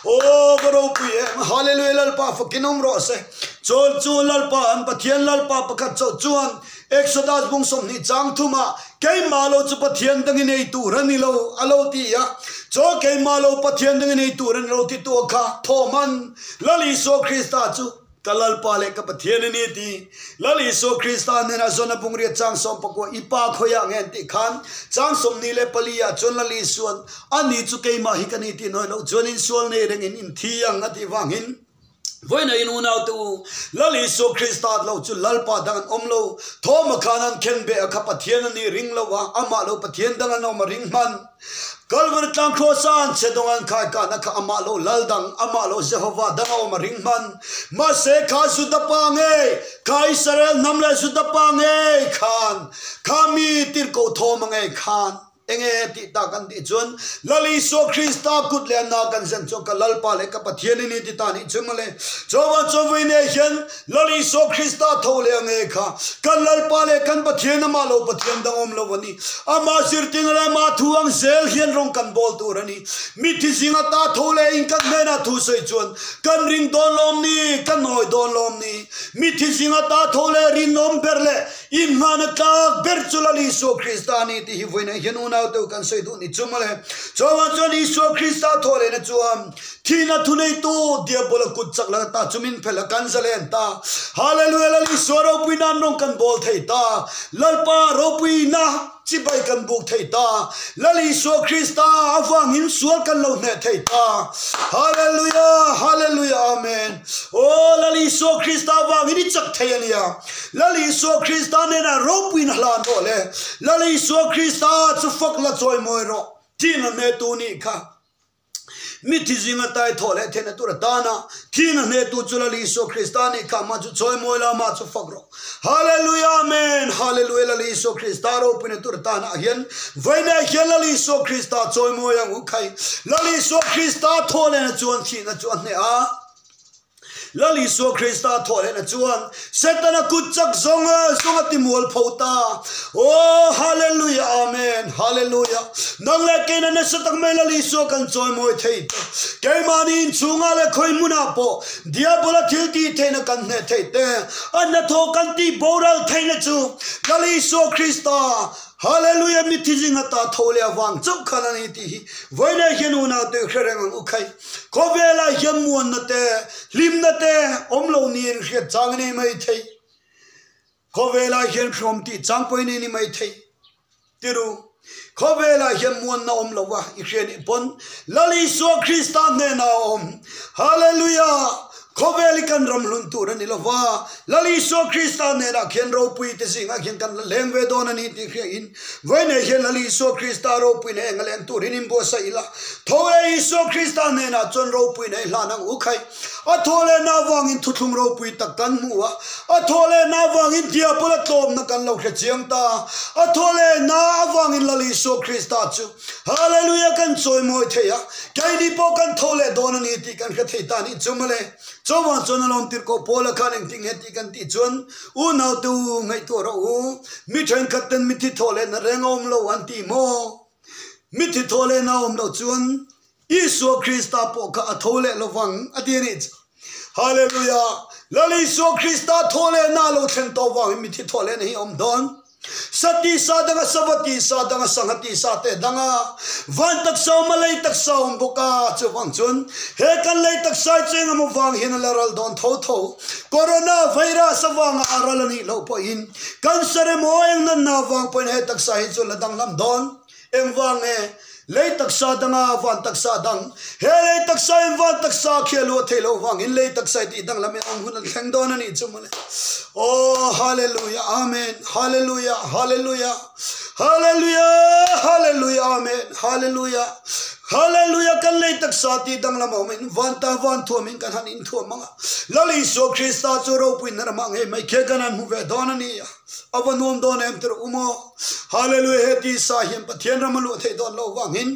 Aw ka ropui em, Hallelujah Lalpa fakin awm rawh se. Chawl chu Lalpa an Pathian Lalpa pakhat chauh chuan Exodus bung 20 chang thumah, Keimah lo chu Pathian dangin ei tur a ni lo, a lo ti a. Chaw keimah lo Pathian dangin ei tur a ni lo ti tu kha thawm an Lal Isua Krista chu ka Lalpa leh ka Pathian a ni ti. Lal Isua Krista hnenah Jona bung riat chang 19 i pa khawiah nge an tih khan chang 24 ah chuan Lal Isua'n ani chu keimah hi ka ni tih nawi loh chuan insual nei rengin in thi ang a tih vangin. Vawiina in unaute u, Lal Isua Krista lo chu Lalpa dang an awm lo. Thawma khan an khen beh a kha Pathian a nih ring lo a, amah lo Pathian dang an awm a ring hman. Kalvari tlang Krawsa an che dawng an khai kahna kha amah lo Lal dang, amah lo Jehovah dang a awm a ring hman. Mahse kha Juda pa ngei, kha Israel hnam leh Juda pa ngei khan, kha mi tirhkoh thawma ngei khan, Enge tih tak an tih chuan Lal Isua Krista kut leh na kan zen chuan ka Lalpa leh ka Pathian i ni ti ta nih chu mawle. Chuavang chuan vawiin eh hian Lal Isua Krista tho leh ange kha kan Lalpa leh kan Pathian amah lo Pathian dang awm lo a ni. Amah zirtir leh amah thu ang zel hian rawng kan bawl tur a ni. Mithi zinga ta tho leh in kan hnenah thu sawi chuan kan ring dawn lawm ni, kan hawi dawn lawm ni. Mithi zinga ta tho leh rinawm ber leh Inhmana tlak ber chu Lal Isua Krista a ni tih hi vawiinah hian unau deuh kan sawi duh ni chu mawle. Chuvang chuan Isua Krista thaw lehna chuan thihna thuneitu Diabola kut chak laka ta chu min phelh a, kan zalen ta. Hallelujah Lal Isua ropui nan rawng kan bawl thei ta. Lalpa ropuina chibai kan buk thei ta. Lal Isua Krista avangin sual kan lo hneh thei ta. Hallelujah Hallelujah Amen. Aw Lal Isua Krista avangin i chak thei a nia. Lal Isua Krista nena ropuiin a hlan rawh le. Lal Isua Krista chu fak la chawi mawi rawh. Thihna hnetu nih kha mithi zinga tai thawh leh theihna tur atana thihna hnetu chu Lal Isua Krista nih kha amah chu chawi mawi la amah chu fak rawh. Hallelujah Amen Hallelujah Lal Isua Krista ropuina tur atana hian vawiinah hian Lal Isua Krista chawi mawi ang u khai. Lal Isua Krista thawh lehna chuan thihna chu a hneh a. Lal Isua Krista thawh lehna chuan Setana kut chak zawng zawng a ti mual pho ta. Aw Hallelujah Amen Hallelujah Nang leh keina nasa tak mai Lal Isua kan chawi mawi thei te. Keimahni inchhungah leh khawi hmunah pawh Diabola thil tih theihna kan hneh theih te. A hnathawh kan tih boral theihna chu Lal Isua Krista Hallelujah Mithi zinga ta tho leh avang chauh khan a ni tih hi vawiinah hian unaute hre reng ang u khai. Khawvelah hian muanna te, hlimna te awm lo niin hriat chang a nei mai thei. Khawvelah hian hrawm tih chang pawhin a ni mai thei. Tiru, khawvelah hian muanna awm lo va i hria nih pawn Lal Isua Krista hnenah a awm. Hallelujah! Khawvel hi kan ram hlun tur a ni lo va, Lal Isua Krista hnenah khian ropui te zingah khian kan la leng ve dawn a ni tih hriain vawiinah hian Lal Isua Krista ropuina eng a leng turin inbuatsaih ila. Tho e Isua Krista hnenah chuan ropuina i hlan ang u khai. A thaw lehna avangin thuthlung ropui tak kan hmu a, a thaw lehna avangin diabola tlawmna kan lo hre chiang ta. A thaw lehna avangin Lal Isua Krista chu Hallelujah kan chawimawi thei a, keini pawh kan tho leh dawn a ni tih kan hre thei ta nih chu mawle. Chuvang chuan a lawm tirh koh Paula khan engtin nge tih kan tih chuan unaute u ngaihtuah rawh u, mi thenkhat ten mithi thaw lehna reng a awm lo an ti maw? Mithi thaw lehna a awm loh chuan Isua Krista pawh kha a tho leh lovang a ti a nih chu. Hallelujah! Lal Isua Krista thaw lehna a lo thleng tawh vangin mithi thaw lehna hi a awm dawn. Sati sa danga Savati sa danga Sanghati sa te danga van taksa awm a lei taksa awm bawk a, chuvang chuan he kan lei taksa hi cheng emaw vang hian a la ral dawn tho tho. Corona virus avanga a ral a nih loh pawhin cancer emaw eng natna avang pawhin he taksa hi chu la danglam dawn. Engvang nge lei taksa danga van taksa dang? He lei taksa in van taksa khi a luah theih loh vangin lei taksa i tih danglam in awm hun an thleng dawn a nih chu mawle. Aw Hallelujah Amen Hallelujah Hallelujah Hallelujah Hallelujah Amen Hallelujah Hallelujah kan lei taksa tih danglam a awm in van ta van thuam in kan han inthuam ang a Lal Isua Krista chu ropui na ramah ngei mai khi kan han hmu ve dawn a ni a va nuam dawn em tirh u maw? Hallelujah he ti sa hian Pathian ram a luah theih dawn loh vangin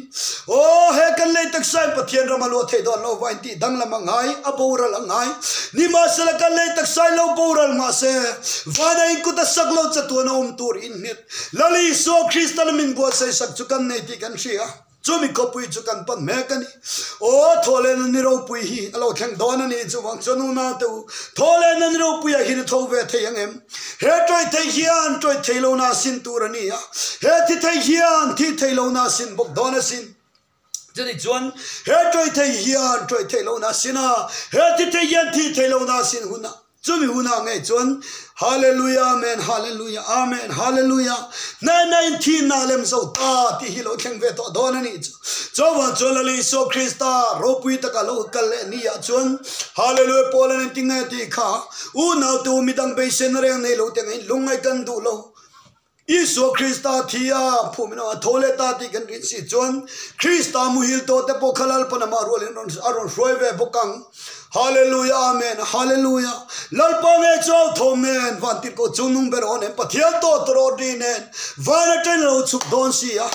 aw he kan lei taksa in Pathian ram a luah theih dawn loh vangin tih danglam a ngai a boral a ngai nimahsela kan lei taksa in lo boral mahse vana in kut a sak lo chatuan a awm tur in nghet Lal Isua Krista la min buatsaih sak chu kan nei tih kan hria. Chumi khawpui chu kan pan mek a ni. Aw, thawhlehna ni ropui hi a lo thleng dawn a ni. Chuvang chuan unau te u, thawhlehna ni ropuiah hian i tho ve thei ang em? He tawih thei hian tawih thei lohna a sin tur a ni a, he thi thei hian thi thei lohna a sin bawk dawn a sin. Chutih chuan he tawih thei hian tawih thei lohna a sin a, he thi thei hian thi thei lohna a sin hunah. Chumi hunah ngei chuan Hallelujah Amen Hallelujah Amen Hallelujah Hnehna in thinna lem zo ta tih hi lo thleng ve tawh dawn a nih chu. Chuvang chuan Lal Isua Krista ropui taka lo kal leh ni ah chuan Hallelujah Paul an inti nge tih kha unau te u midang beiseina reng nei lo te angin lungngaih kan duh lo. Isua Krista thi a phum in a tho leh ta tih kan rin si chuan Krista muhil tawh te pawh kha Lalpan amah rualin a rawn hruai ve bawk ang. Hallelujah Amen Hallelujah Lalpa nge chu au thawm nen van tirhkoh chung nung ber aw nen Pathian tawh tawrawt ri nen van atangin a lo chhuk dawn si a.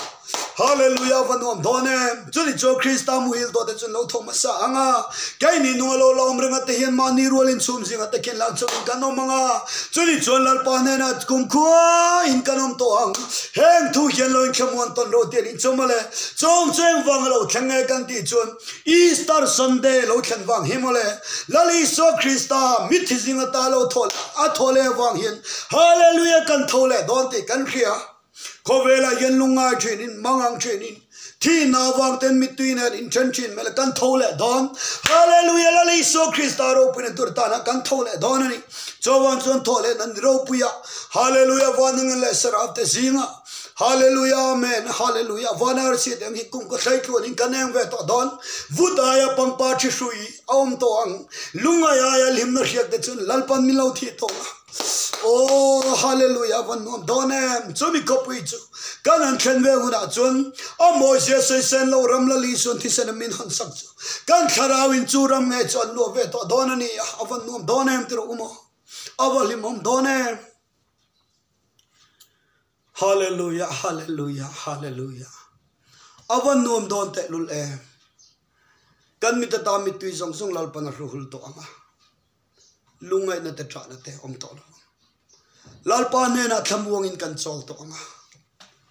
Hallelujah va nuam dawn em! Chuni chuan Krista muhil tawh te chu an lo tho hmasa ang a, keini nunga lo la awm ringa te hian mahni rualin chhum zinga te khin lang chungin kan awm ang a, chuni chuan Lalpa hnenah kumkhua in kan awm tawh ang. Heng thu hian lo inthlamuan tawn ro tih an inchawm a le, chawng chu engvang a lo thleng nge kan tih chuan Easter Sunday lo thlen vang hi mawle, Lal Isua Krista mithi zinga ta lo thaw a thaw leh avang hian Hallelujah kan tho leh dawn tih kan hria. Khawvelah hian lungngai thinin, mangang thinin, thihna avang ten mittui nen inthen thin mela kan tho leh dawn. Hallelujah! Lal Isua Krista ropuina tur tana kan tho leh dawn a ni. Chuavang chuan thaw leh nan ropuia. Hallelujah! Vanangan leh Seraf te zinga. Hallelujah! Amen! Hallelujah! Van arsi te ang hi kum ka thlei tluanin kan eng ve tawh dawn. Vut aia pangpar thi hrui a awm tawh ang. Lungngai aia hlimna hriak te chuan Lalpan min lo thih tawh ang. Aw Hallelujah van nuam dawn em chumi khawpui chu kan han thlen ve hunah chuan a mawizia sawi sen lo ram la Lisuan thisen a min han sak chu kan thlarau in chu ram nge chu an luah ve tawh dawn a ni a a van nuam dawn em ti rawh u maw a va hlimawm dawn em Hallelujah Hallelujah Hallelujah a van nuam dawn tehlul em kan mitata mittui zawng zawng Lalpan a hruhul tawh ang a. Lungngaihna te ṭahna te awm tawh lo ang. Lalpa hnenah thlamuangin kan chawl tawh ang a,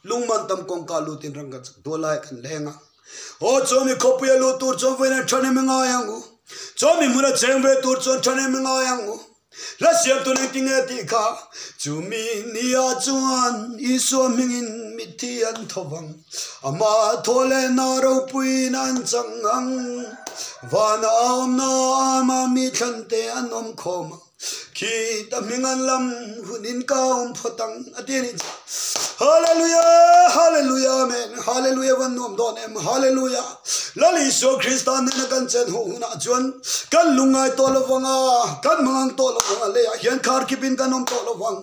lungman tam kawngka lutin rang kan chak dual lai kan leng ang. Aw chuan mi khawpuia lut tur chuan vawiin an ṭhahnem i ngai ang u. Chuan mi hmuna cheng ve tur chuan ṭhahnem i ngai ang u. Hla siam tun engtin nge tih kha chumi nia chuan Isua hmingin mitthi an tho vang. Amah thaw leh na ropuiin an chang ang. Vana a awmna ama mi thlante an awm khawm ang. Khi ta hming an lam hunin ka awm phawt ang a ti a ni. Hallelujah! Hallelujah! Amen! Hallelujah! Van nuam dawn em! Hallelujah! Lal Isua Krista nena kan chen ho hunah chuan kan lungngai tawh lo vang a, kan mangang tawh lo vang a, leiah hian kharkhipin kan awm tawh lo vang.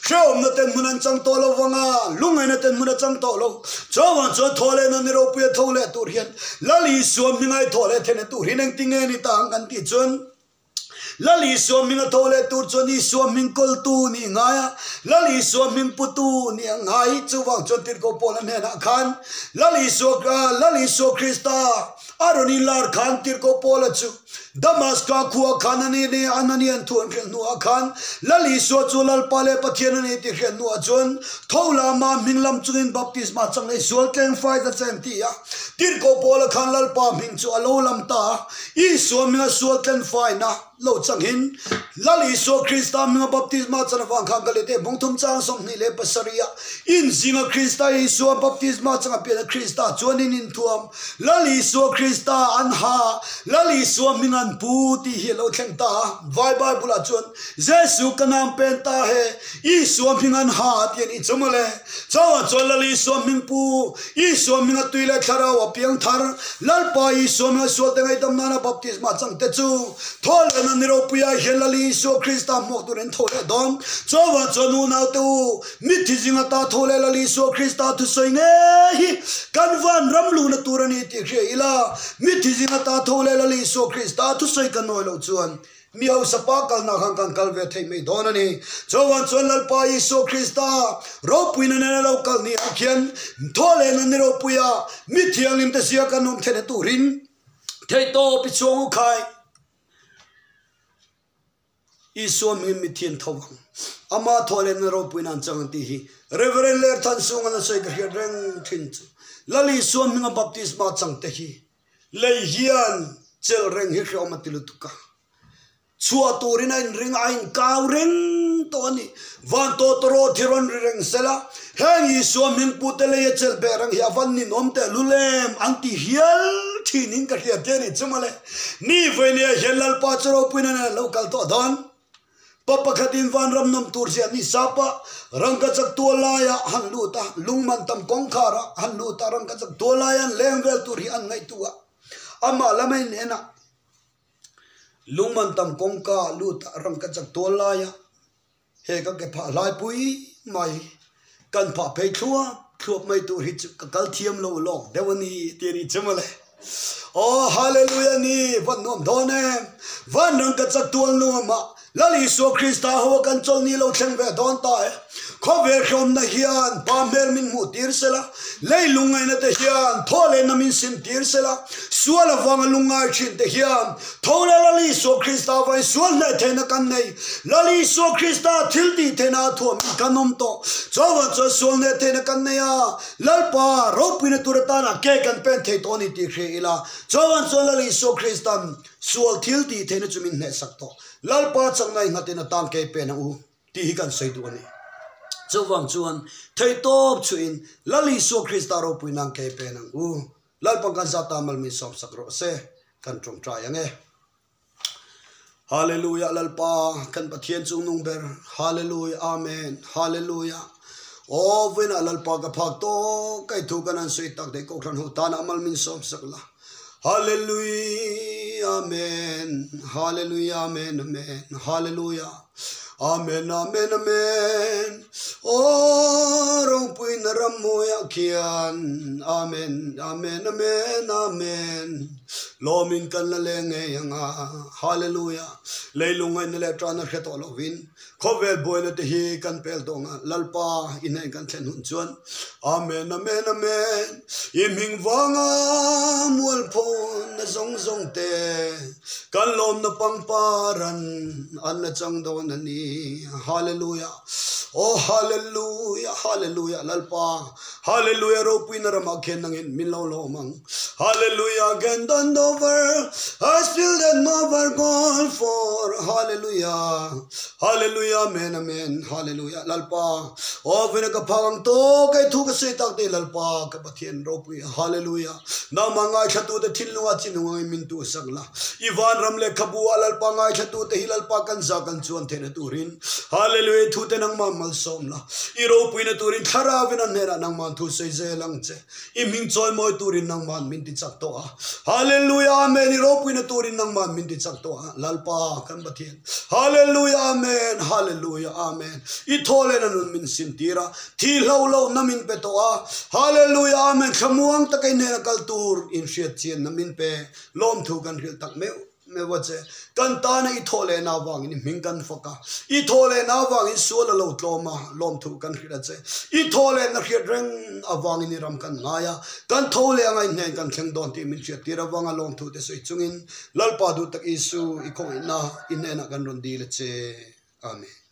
Hrehawmna ten hmun an chang tawh lo vang a, lungngaihna ten hmun a chang tawh lo. Chuavang chuan thaw leh nun i ropui a tho leh tur hian Lal Isua hmingai thaw leh theihna tur hian engtin nge ni ta ang kan tih chuan Lal Isua hming a tho leh tur chuan Isua hming kawltu nih ngai a, Lal Isua hming putu nih a ngai. Chuvang chuan Tirhkoh Paula hnenah khan Lal Isua Lal Isua Krista a rawn inlar khan Tirhkoh Paula chu Damaska khua khan a ni leh Ananian thu an hrilh hnuah khan Lal Isua chu Lalpa leh Pathian a ni tih hriat hnuah chuan tho lama hming lam chungin baptisma chang leh sual tleng fai ta che an ti a. Tirhkoh Paula khan Lalpa hming chu a lo lam ta a, Isua hminga sual tlen faina lo changin Lal Isua Krista hminga baptisma chan avang khan Galite bungthum chang 27 ah inzinga Krista Isua baptisma changa piana Krista chuan in inthuam Lal Isua Krista an ha, Lal Isua hming an pu tih hi a lo thleng ta a. Vai Bible-ah chuan Jesu ka nam pen ta he, Isua hming an ha tih a nih chu mawle. Chauhah chuan Lal Isua hming pu, Isua hming a tui leh thlarau a piang thar, Lalpa Isua hming a sualte ngaihdam nana baptisma chang te chu thawhlehna ni ropuiah hian Lal Isua Krista hmuak turin tho leh dawn. Chauhah chuan unaute u, Mitthi zinga ta tho leh Lal Isua Krista thusawi ngei hi kan van ram luhna tur a ni tih hria ila, mitthi zinga ta tho leh Lal Isua Krista thusawi kan nawi loh chuan mi hausa pa kalna khan kan kal ve theih mai dawn a ni. Chuan chuan Lalpa Isua Krista ropuina nena lo kal ni ah khian thaw lehna ni ropuia mi thianghlim te zia kan awm theihna turin theihtawp i chhuang u khai. Isua hmingin mithian tho vang. Ama thaw leh na ropuina an chang an tih hi Reverend Lerthansung an a sawi ka hriat reng thin chu. Lal Isua hminga baptisma chang te hi lei hian chelh reng hi hrehawm a ti lutuk a. Chhuah turin a inring a, a inkau reng tawh a ni. Van tawtawrawt hi rawn ri reng sela, heng Isua hming pute lei a chelh beh reng hi a van ninawm tehlul em an ti hial thin in ka hriat te a ni chu mawle. Ni vawinia hian Lalpa chu ropuina nen an lo kal tawh dawn. Pa pakhatin vanram nawm tur zia ni sapa rangkachak tual laia han lut a, lungman tam kawngkhara han lut a, rangkachak tual laia an leng vel tur hi an ngaihtuah a. Amah lama in en a, lungman tam kawngka lut a, rangkachak tual laia he ka ke phah hlaipui mai kan phah phei thluap thluap mai tur hi chu ka kal thiam lo lawk deuh a ni tih a nih chu mawle. Aw Hallelujah ni van nuam dawn em! Van rang ka chak tual nuam a, Lal Isua Krista ho a kan chawlh ni lo thleng ve dawn ta e. Khawvel hlawmna hian pa hmel min hmuh tir sela, lei lungngaihna te hian thaw lehna min sim tir sela, sual avanga lungngai thin te hian tho leh Lal Isua Krista avangin sual hneh theihna kan nei. Lal Isua Krista thil tih theihna a thuamin kan awm tawh. Chuvang chuan sual hneh theihna kan nei a. Lalpa ropuina tur atana ke kan pen thei tawh a ni tih hria ila, chuan chuan Lal Isua Kristan sual thil tih theihna chu min hnehsak tawh. Lalpa chakna i nghatin atan ke pen ang u tih hi kan sawi duh a ni. Chuvang chuan theihtawp chhuihin Lal Isua Krista ropui nan ke pen ang u. Lalpa kan zat ta mal min sawmsak rawh se, kan tawngtai ang e. Hallelujah Lalpa kan Pathian chung nung ber Hallelujah Amen Hallelujah Aw vawiinah Lalpa ka phak tawk kai thu kan han sawi tak daih Kohhran ho tana amal min sawm sak la Hallelujah Amen Hallelujah Amen Amen Hallelujah Amen Amen Amen Aw ropuina ram mawiah khian Amen Amen Amen Amen Lawmin kan la leng ngei ang a, Hallelujah! Leilung ngaihna leh ṭahna hre tawh lovin khawvel buaina te hi kan pel tawh ang a, Lalpa i hnen kan thlen hun chuan Amen, Amen, Amen! I hming vanga mualphawna zawng zawng te kan lawmna pangparan an la chang dawn a ni. Hallelujah! Aw Hallelujah, Hallelujah! Lalpa Hallelujah ropuina ramah khian nangin min lo lawm ang. Hallelujah can done over I still that never gone for Hallelujah Hallelujah Amen Amen Hallelujah Lalpa aw vena ka phak ang to kai thu ka sei tak te Lalpa ka Pathian ropui Hallelujah nangmah ngaithla te thinlunga chinung angin min tu sak la i van ram leh khabu a Lalpa ngaithla tu te hi Lalpa kan za kan chuan theihna turin Hallelujah thu te nangmah malsawm la i ropuina turin thlarau in a hnenah nangmah thu sei zel ang che. I hming chawi mawi turin nangman min ti chak tawh a. Hallelujah Amen I ropuina turin nangman min ti chak tawh a. Lalpa kan Pathian. Hallelujah Amen Hallelujah Amen I thaw lehna nun min sim tir a. Thi hlo lo na min pe tawh a. Hallelujah Amen Thlamuang taka i hnena kal tur in hriat chianna min pe. Lawmthu kan hrilh tak meuh. Meuh a che. Kan tana i thawh lehna avangin i hming kan fak a, i thawh lehna avangin sual a lo tlawm a, lawmthu kan hrilh a che. I thawh lehna hriat reng avangin i ram kan ngai a, kan tho leh anga i hnen kan thleng dawn tih min hriattir avanga lawmthu te sawi chungin Lalpa duh tak Isu i khawngaihna i hnenah kan rawn dil a che. Amen.